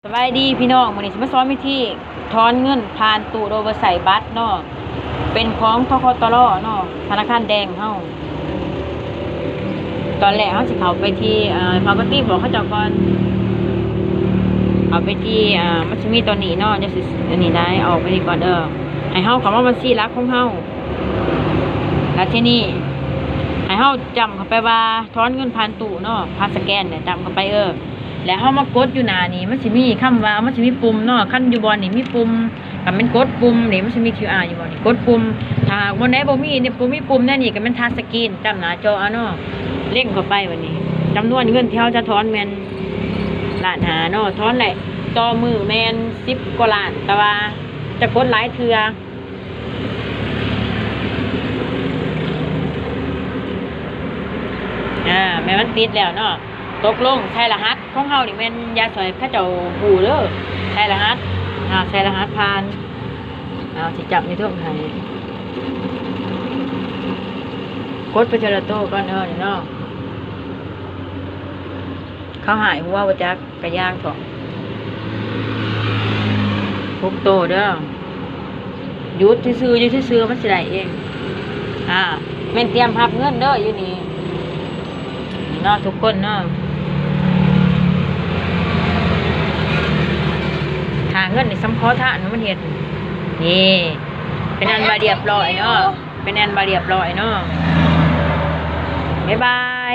ສະບາຍດີພີ່ນ້ອງ, ມື້ນີ້ຊິມາສອນວິທີຖອນເງິນຜ່ານຕູ້ໂດຍບໍ່ໃຊ້ບັດເນາະ, ເປັນຂອງ ທກຕລ ເນາະ, ທະນາຄານແດງເຮົາ. ຕອນແລກເຮົາຊິເຂົ້າໄປທີ່ ເອີ ພາກະຕິບອກເຂົາເຈົ້າກ່ອນ, ເຂົ້າໄປທີ່ ເອີ ມັນຊິມີຕົວນີ້ເນາະ, ຈະຊິ ອັນນີ້ໄດ໋ ອອກໄປນີ້ກ່ອນເດີ, ໃຫ້ເຮົາເຂົ້າມາບັນຊີຫຼັກຂອງເຮົາ. ແລ້ວທີນີ້ໃຫ້ເຮົາຈ້ຳເຂົ້າໄປວ່າຖອນເງິນຜ່ານຕູ້ເນາະ, ຜ່ານສະແກນເນຍ, ຈ້ຳເຂົ້າໄປ ເອີ ແລ້ວເຮົາມາກົດຢູ່ໜ້ານີ້, ມັນຊິມີຄຳວ່າ ມັນຊິມີປຸ່ມເນາະ, ຄັນຢູ່ບ່ອນນີ້ມີປຸ່ມ ກໍແມ່ນກົດປຸ່ມນີ້, ມັນຊິມີຄິວອາຢູ່ບ່ອນນີ້, ກົດປຸ່ມ. ຖ້າຫາກບ່ອນໃດບໍ່ມີນີ້, ບໍ່ມີປຸ່ມແນວນີ້, ກໍແມ່ນທັດສະກຣີນ ຈ້ຳໜ້າຈໍເອົາເນາະ, ເລັງເຂົ້າໄປບັດນີ້. ຈຳນວນເງິນທີ່ເຮົາຈະຖອນແມ່ນລ້ານຫ້າເນາະ, ຖອນໄດ້ຕໍ່ມື້ແມ່ນສິບກວ່າລ້ານ, ແຕ່ວ່າຈະກົດຫຼາຍເທື່ອ. ອາ ແມ່ນມັນຕິດແລ້ວເນາະ. ຕົກລົງໃສ່ລະຫັດຂອງເຮົານີ້ແມ່ນຢ່າໃຫ້ເຂົາເຈົ້າຮູ້ເດີ, ໃສ່ລະຫັດ ອາ ໃສ່ລະຫັດຜ່ານ. ເອົາ ຊິຈັບໃນເທິງໃຫ້, ກົດໄປເທື່ອລະໂຕກ່ອນເດີນີ້ເນາະ. ເຂົາຫາຍຫົວບໍ່ຈັກ ກະຢ່າງເຖາະ, ຫົກໂຕເດີ. ຢຸດຊື່ໆ ຢູ່ຊື່ໆ ມັນຊິໄດ້ເອງ. ອາ ແມ່ນຕຽມຮັບເງິນເດີຢູ່ນີ້ເນາະ ທຸກຄົນເນາະ. ຫາເງິນນີ້ສ່ຳຂໍທານມັນເຮັດ. ນີ້ ເປັນອັນວ່າລຽບຮ້ອຍເນາະ, ເປັນອັນວ່າລຽບຮ້ອຍເນາະ. ບາຍບາຍ.